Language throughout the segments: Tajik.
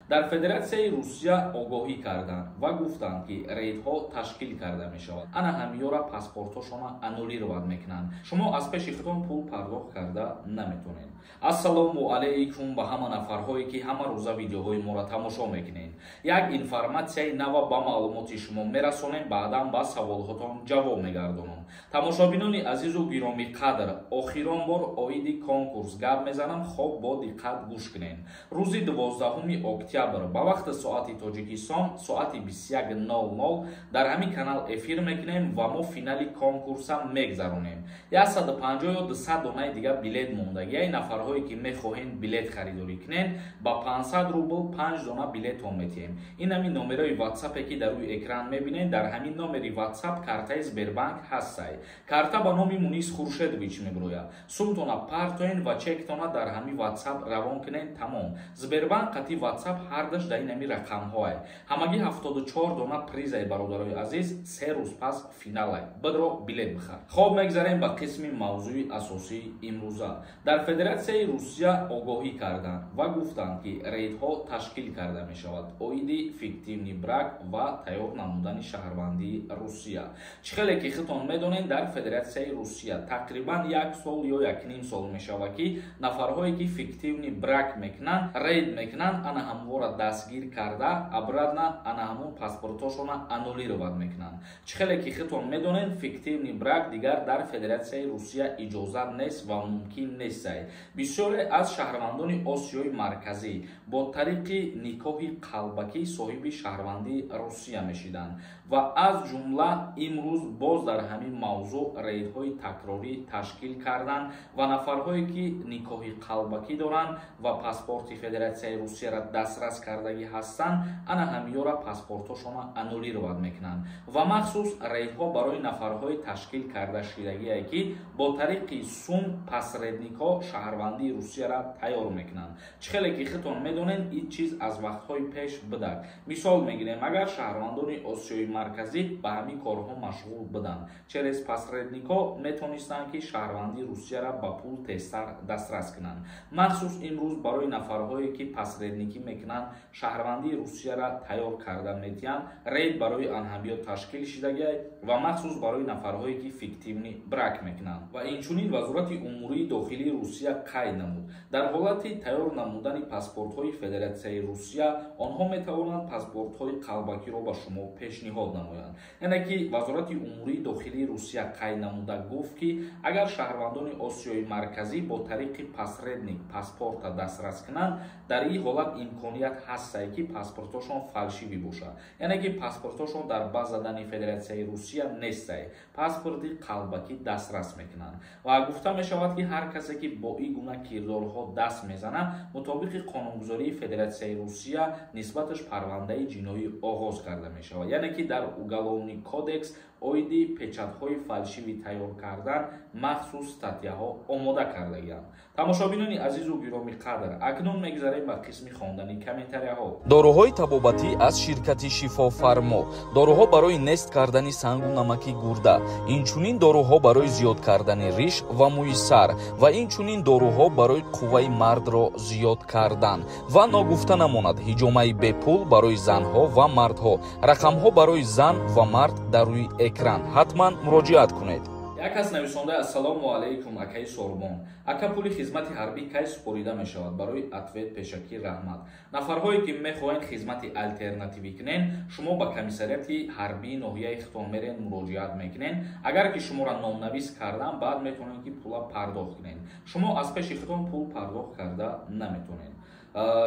Дар Федератсияи Русия огоҳӣ карданд ва гуфтанд, ки рейдҳо ташкил карда мешавад. Ана ҳамиёра паспортҳошона аннулировать мекунанд. Шумо аз пеши худтон пул пардохт карда наметонед. Ассалому алайкум ба ҳама нафарҳое, ки ҳама рӯза видеоҳои моро тамошо мекунед. Як информатсияи нава ба маълумоти шумо мерасонем, баъдан ба саволҳотон ҷавоб мегардонам. Тамошобинони азизу гиромӣ қадр, охирон бор оиди конкурс гап мезанам, хоб бо диққат гӯш кунед. Рӯзи 12 октябр ба вақти соати Тоҷикистон соати 21:00 дар ҳамин канал эфир мекунем ва мо финали конкурса мегзаронем. 150 ё 200 донаи дигар билет мондагиай. Нафарҳое, ки мехоҳед билет харидорӣ кунед, ба 500 рубл 5 дона билетон метиҳем. Ин ҳамин номерои ватсапе, ки дар рӯи экран мебинед, дар ҳамин номери ватсап картаи Сбербанк ҳастай. Карта ба номи Мунис Хуршедович мебирояд. Сумтона партоен ва чектона дар ҳамин ватсап равон кунед, тамом. Сбербанк қати ватсап ҳардаш дар ин ҳамин рақамҳое. Ҳамагӣ 74 дона призай, бародарои азиз, 3 рӯз пас финалай. Бидро, билет бихар. Хоб, мегзарем ба қисми мавзӯи асосии имрӯза. Дар Федератсияи Русия огоҳӣ карданд ва гуфтанд, ки рейдҳо ташкил карда мешавад оиди фиктивный брак ва тайёр намудани шаҳрвандии Русия. Чӣ хеле ки худтон медонед, дар Федератсияи Русия тақрибан як сол ё якним сол мешавад, ки нафарҳое, ки фиктивный брак мекунанд, рейд мекунанд, ана ҳамвора дастгир карда, обратно ана ҳамон паспортҳошона аннулировать мекунанд. Чӣ хеле ки худтон медонед, фиктивный брак дигар дар Федератсияи Русия иҷозат нест ва мумкин нестай. Бисёре аз шаҳрвандони Осиёи Марказӣ бо тариқи никоҳи қалбакӣ соҳиби шаҳрвандии Русия мешиданд ва аз ҷумла имрӯз боз дар ҳамин мавзӯъ рейдҳои такрорӣ ташкил карданд ва нафарҳое, ки никоҳи қалбакӣ доранд ва паспорти Федератсияи Русияро дастрас кардагӣ ҳастанд, ана ҳамиёра паспортҳошона аннулировать мекунанд. Ва махсус рейдҳо барои нафарҳои ташкил карда шидагие, ки бо тариқи сум посредникҳо шаҳрвандии Русияро тайёр мекунанд. Чӣ хеле ки худтон медонед, ин чиз аз вақтҳои пеш будак. Мисол мегирем, агар шаҳрвандони Осиёи Марказӣ ба ҳамин корҳо машғул буданд, через посредникҳо метонистанд, ки шаҳрвандии Русияро ба пул тезтар дастрас кунанд. Махсус имрӯз барои нафарҳое, ки посредникӣ мекунанд, шаҳрвандии Русияро тайёр карда метиҳанд, рейд барои анҳамиё ташкил шидагиай ва махсус барои нафарҳое, ки фиктивный брак мекунанд. Ва инчунин Вазорати умурии дохилии Русия қайд намуд: дар ҳолати тайёр намудани паспортҳои Федератсияи Русия онҳо метавонанд паспортҳои қалбакиро ба шумо пешниҳод намоянд. Яъне ки Вазорати умурии дохилии Русия қайд намуда гуфт, ки агар шаҳрвандони Осиёи Марказӣ бо тариқи посредник паспорта дастрас кунанд, дар ин ҳолат имконият ҳастае, ки паспортҳошон фальшивый бошад, яъне ки паспортҳошон дар база данных Федератсияи Русия нестае, паспорти қалбакӣ дастрас мекунанд. Ва гуфта мешавад, ки ҳар касе, ки бо ин гуна кирдорҳо даст мезанад, мутобиқи қонунгузории Федератсияи Русия нисбаташ парвандаи ҷиноӣ оғоз карда мешавад. Яъне ки дар Уголовный кодекс оиди печатҳои фальшивый тайёр кардан махсус статьяҳо омода кардагианд. Тамошобинони азизу гиромӣ қадр, акнун мегзарем ба қисми хондани комментарияҳо. Доруҳои табобатӣ аз ширкати Шифофармо, доруҳо барои нест кардани сангу намаки гурда, инчунин доруҳо барои зиёд кардани риш ва мӯи сар ва инчунин доруҳо барои қувваи мардро зиёд кардан. Ва ногуфта намонад, ҳиҷомаи бепул барои занҳо ва мардҳо. Рақамҳо барои зан ва мард дар рӯи экран, ҳатман муроҷиат кунед. Як кас нависонда: «Ассалому алайкум, акаи Сорбон. Ака, пули хизмати ҳарбӣ кай супорида мешавад? Барои ответ пешакӣ раҳмат». Нафарҳое, ки мехоҳед хизмати алтернативӣ кунен, шумо ба комиссариати ҳарбии ноҳияи хитон мерен, муроҷиат мекунен. Агар ки шуморо номнавис кардан, баъд метавонед, ки пула пардохт кунед. Шумо аз пеши хитон пул пардохт карда наметавонед.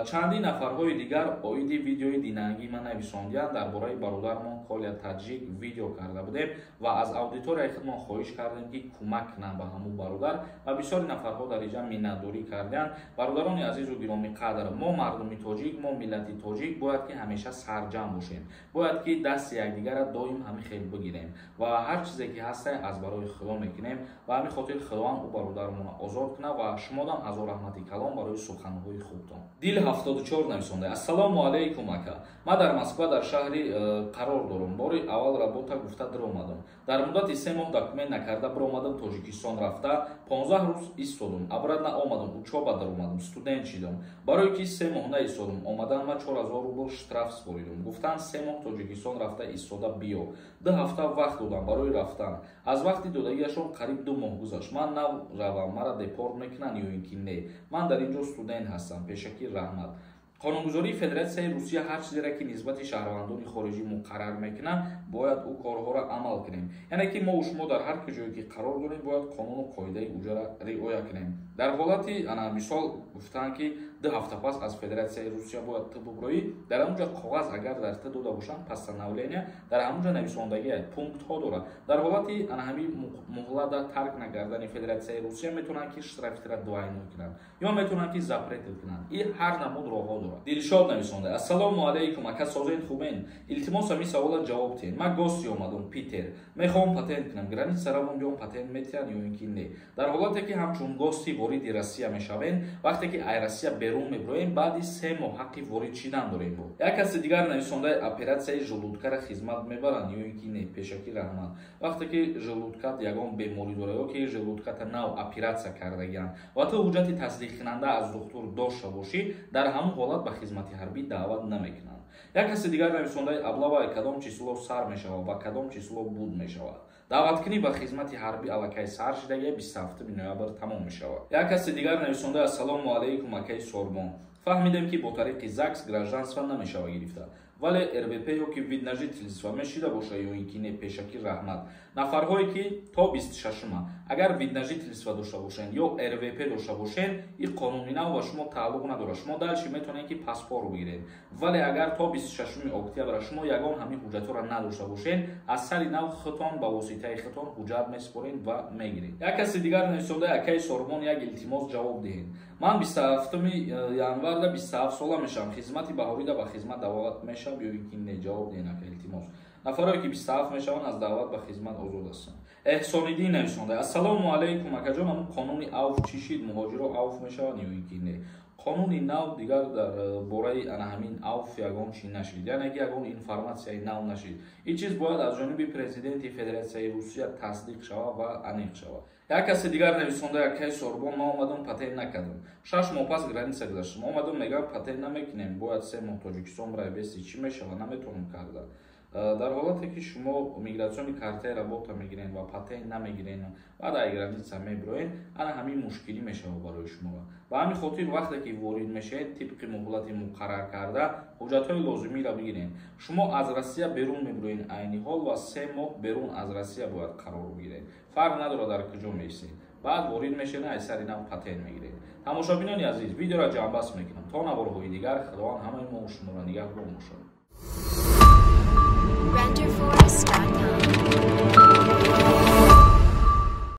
Чандин нафарҳои дигар оиди видеои динангӣ ман нависондиям. Дар бораи бародармон Коля Таҷик видео карда будем ва аз аудиторияи худмон хоҳиш кардем, ки кӯмак кунанд ба ҳамун бародар, ва бисёри нафарҳо дар инҷа миннатдорӣ кардианд. Бародарони азизу гиромӣ қадр, мо мардуми тоҷик, мо миллати тоҷик бояд, ки ҳамеша сарҷамъ бошем, бояд, ки дасти якдигарра доим ҳамин хел бигирем ва ҳар чизе ки ҳастай, аз барои Худо мекунем. Ва ҳамин хотир Худованд ӯ бародармонро озод кунад ва шумодам ҳазор раҳмати калон барои суханҳои хубтон. Дил 74 нависонда: Ассалому алайкум, ака. Ман дар Москва дар шаҳри қарор дорам. Бори аввал работа гуфта диромадам. Дар муддати 3 моҳ документ накарда биромадам Тоҷикистон рафта, 15 рӯз истодум. Обратно омадам, учёба даромадам, студент шидам. Барои ки 3 моҳ наистодум, омадан ма 4000 рубл штраф споридум. Гуфтан 3 моҳ Тоҷикистон рафта истода биё. 2 ҳафта вақт додам барои рафтан. Аз вақти додагиашон қариб 2 моҳ гузашт. Ман нав равам, мара депорт мекунанд ё ин ки не? Ман дар ин ҷо студент ҳастам. Пешакӣ раҳмат. Қонунгузории Федератсияи Русия ҳар чизеро ки нисбати шаҳрвандони хориҷӣ муқаррар мекунад, бояд ӯ корҳоро амал кунем. Яъне ки мо шумо дар ҳар ҷое ки қарор дорем, бояд қонуну қоидаи уҷаро риоя кунем. Дар ҳолати ана мисол гуфтанд ки 2 ҳафта пас аз Федератсияи Русия бояд ту буброӣ, дар ҳамунҷа коғаз агар дар ту дода бошанд, постановление дар ҳамунҷа нависондагӣ пунктҳо дорад. Дар ҳолати ана ҳамин муҳлата тарк накардани Федератсияи Русия метавонанд ки штрафитра двойной кунанд ё метавонанд ки запрет кунанд. И ҳар намуд роҳҳо дорад. Дилшод нависонда: Ассалому алайкум, ака, созен хубен? Илтимос, ҳамин савола ҷавоб диҳед. Ман гости омадам Питер, мехоҳам патент кунам. Граница равон биём, патент метиҳанд ё ин ки не? Дар ҳолате ки ҳамчун гости вориди Россия мешавем, вақте ки ай Россия берун меброем, баъди 3 моҳ ҳаққи ворид шидан дорем. Як каси дигар нависонда: оператсияи желудкара хизмат мебаранд ё ин ки не? Пешакӣ раҳмат. Вақте ки желудкат ягон беморӣ дорад ё ки желудката нав оператсия кардагианд ва ту ҳуҷҷати тасдиқкунанда аз духтур дошта бошӣ, дар ҳамон ҳолат ба хизмати ҳарбӣ даъват намекунанд. Як каси дигар нависондаи: облава кадом число сар мешавад ва кадом число буд мешавад? Даъваткунӣ ба хизмати ҳарбӣ аллакай сар шидагия, 27 ноябр тамом мешавад. Як каси дигар нависондаи: Ассалому алайкум, акаи Сорбон. Фаҳмидем ки бо тариқи ЗАГС гражданство намешава гирифта, вале РВП ё ки вид на жительство мешида боша ё ин ки не? Пешакӣ раҳмат. Нафарҳое ки то 26-ума агар вид на жительство дошта бошанд ё РВП дошта бошед, ин қонуни нав ба шумо тааллуқ надорад. Шумо дальше метавонед ки паспорт бигиред. Вале агар то 26 октябра шумо ягон ҳамин ҳуҷҷатҳоро надошта бошед, аз сари нав худтон ба воситаи худтон ҳуҷҷат месупоред ва мегиред. Як каси дигар нависонда: акаи Сорбон, як илтимос, ҷавоб диҳед. Ман 27 январда 27 сола мешавам. Хизмати баҳорида ба хизмат даъват мешавам ё ин ки не? Ҷавоб диҳед, ака, илтимос. Нафарое ки 27 мешаванд, аз даъват ба хизмат озод ҳастанд. Эҳсониддин нависонда: Ассалому алайкум, акаҷон, ҳамун қонуни авф чӣ шид? Муҳоҷиро авф мешаванд ё ин ки не? Қонуни нав дигар дар бораи ана ҳамин авф ягон чӣ нашид, яъне ки ягон информатсияи нав нашид. Ин чиз бояд аз ҷониби президенти Федератсияи Русия тасдиқ шавад ва аниқ шавад. Як каси дигар нависонда: акаи Сорбон, ман омадам, патент накардам. 6 моҳ пас граница гузаштам, омадам, мегӯям патент намекунем, бояд 3 моҳ Тоҷикистон бирай бести, чӣ мешавад? Наметавонам карда. Дар ҳолате ки шумо миграционный картаи работа мегирен ва патент намегирен, баъд ай граница мебироен, ана ҳамин мушкилӣ мешавад барои шумо. Ба ҳамин хотир вақте ки ворид мешавед, тибқи муҳлати муқаррар карда ҳуҷҷатҳои лозимиро бигирен. Шумо аз Россия берун мебироен айни ҳол ва 3 моҳ берун аз Россия бояд қарор бигиред. Фарқ надорад дар куҷо меистед. Баъд ворид мешавед, аз сари нав патент мегиред. Тамошобинони азиз, видеоро ҷамъбаст мекунам. То наворҳои дигар, Худованд ҳамаи мо шуморо нигаҳбон бошад.